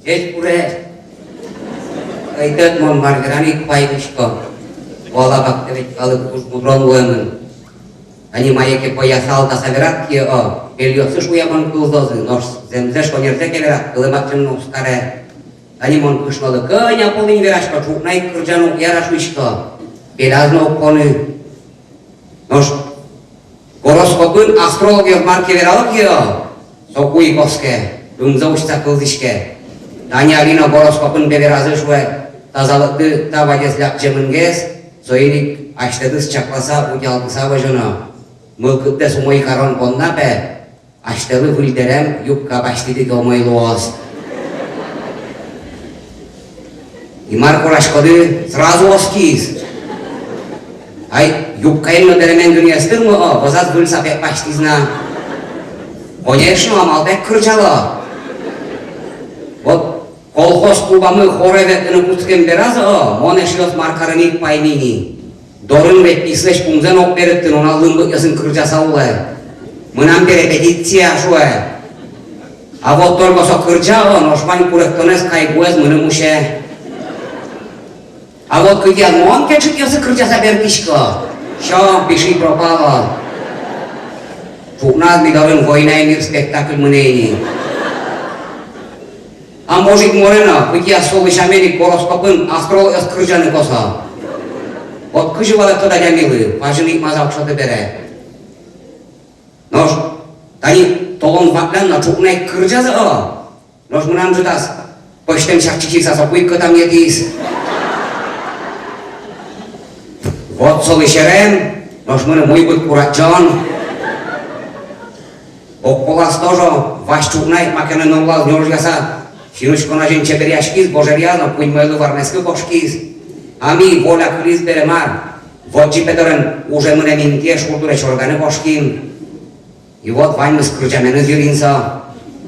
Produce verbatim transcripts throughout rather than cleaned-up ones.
Ӟечбур. Ӧй тӧд, мон мар вераны ик паймисько. Вала бакте ведь калык туж мудрон луэмын. Тани мае ке пӧяса, алтаса верад ке, о, пельёссы шуэмын кылзозы, нош зэмзэ, шонерзэ ке верад, кылэм ачим но уз каре. Тани мон кышнолы кӧня пол ини верасько, ӵукна ик кырӟаны уг яра шуисько. Пеляз но уг поны. Нош гороскопын астрологъёс мар ке верало ке, о, соку ик оске, ымзэ усьтыса кылзӥське. Тани али но гороскопын, пе, веразы, шуэ, тазалыкты та вадес лябӟемынгес, соин ик асьтэдыз чакласа, утялтыса возёно. Мылкыддэс умой карон понна, пе, асьтэлы выль дэрем юбка басьтӥды ке, умой луоз. И мар кураськоды, сразу оскиз. Ай, юбкаен но дэремен гинэ ӧз тырмы, о, вӧзаз выль сапег басьтӥз на. Конечно, амалтэк кырӟало. Вот колхоз клубамы хоре ветлыны кутскем бераз, о, мон, эшъёс, мар карыны ик пайми ни. Дорын ведь писылэсь пумзэ но уг берыкты, нунал лымбытъёсын кырӟаса улэ. Мынам, пе, репетиция, шуэ. А вот только со кырӟа, о, нош вань куректонэз, кайгуэз мыным усе. А вот кытӥяз мон ке ӵытъёсы кырӟаса бертӥсько, всё, пиши пропало. Ӵукназ ми дорын «Война и мир» спектакль мынэ ини. А может, морено, кытӥяз солы сямен ик гороскопын астрологъёс кырӟаны косо. Вот кызьы валэктод адямилы, пазьын ик маза уг сёты бере. Нош тани толон ваклян но ӵукна ик кырӟазы, о. Нош мынам ӝытаз пӧзьтэм сярчичиса соку ик кӧтамъетӥз. Вот солы серем, нош мыным уйбыт курадӟон. Огполаз тоже вазь ӵукна ик макенэ но улаз нёжъяса, синучкон азьын чеберъяськиз, божеръяз но куиньмойлы варнаськыны кошкиз. А ми, воля кылиз бере, мар, Водӟи Педорен уже мынэм интые шур дуре чорыганы кошким. И вот ваньмыз кырӟаменыз йырин со,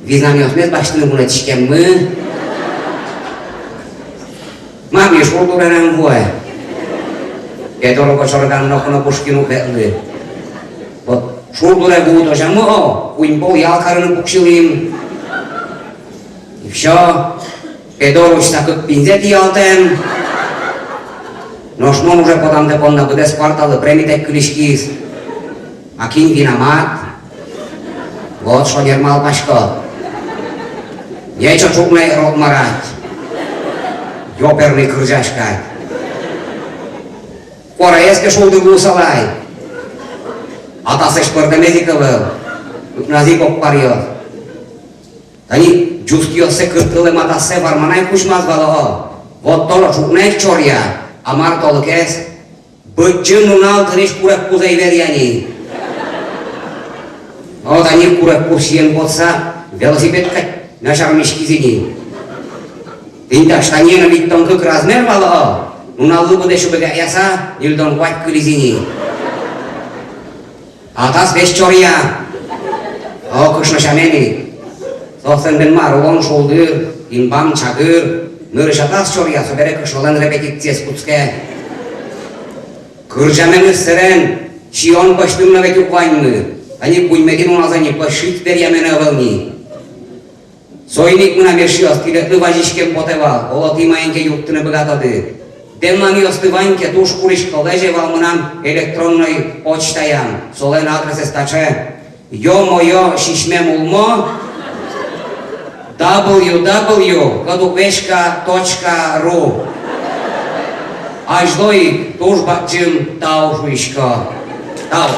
визнаниосмес басьтыны вунэтӥськеммы. Ма, ми шур дуре но ӧм вуэ. Педор уго чорыганы ноку но пушкын уг ветлы. Вот шур дуре вуытозямы, о, куинь пол ял карыны пуксьылӥм. И всё. Педор усьса кык пиньзэ тӥялтэм. Нош мон уже потамтэ понна быдэс кварталы премитэк кылиськиз. А кин виноват? Вот шонер малпасько. Нече ӵукна ик рот марать. Ёперный кырӟась кадь. Куараез ке шулдыр луысал ай. Атаслэсь пӧртэмез ик ӧвӧл. Укназы ик огпаръёс. Тани ӟускиоссэ кыртылэм атассэ варман ай кузьмаз вал, о. Вот толо ӵукна ик чоръя, а мар толкез? Быдӟым нунал тырись курегпуз ӧй веръя ни. О, тани курегпуз сиен потса, велосипед кадь начармиськиз ини. Тӥни та штаниен витьтон кык размер вал, о. Нуналлы быдэ сюбегъяса, ньыльдон куать кылиз ини. Атас весь чоръя. О, кышно сямен ик. Соослэн бен мар, улон шулдыр, инбам чагыр. Нырысь атас чоръя, собере кышнолэн репетициез кутске. Кырӟаменыз сэрен сиён пӧзьтыны но ведь уг ваньмы. Тани куиньметӥ нуналзэ ни пӧсь шит веръямены ӧвӧл ни. Соин ик, мынам эшъёс, тӥледлы вазиськем потэ вал, оло, тӥ маин ке юрттыны быгатоды. Дэмланъёсты вань ке, туж курисько, лэзе вал мынам электронной почтаям. Солэн адресэз таӵе: ё-моё сисьмем улмо, дабл ю дабл ю кыдуквеська точка ру. Азьло ик туж бадӟым тау шуисько. Тау.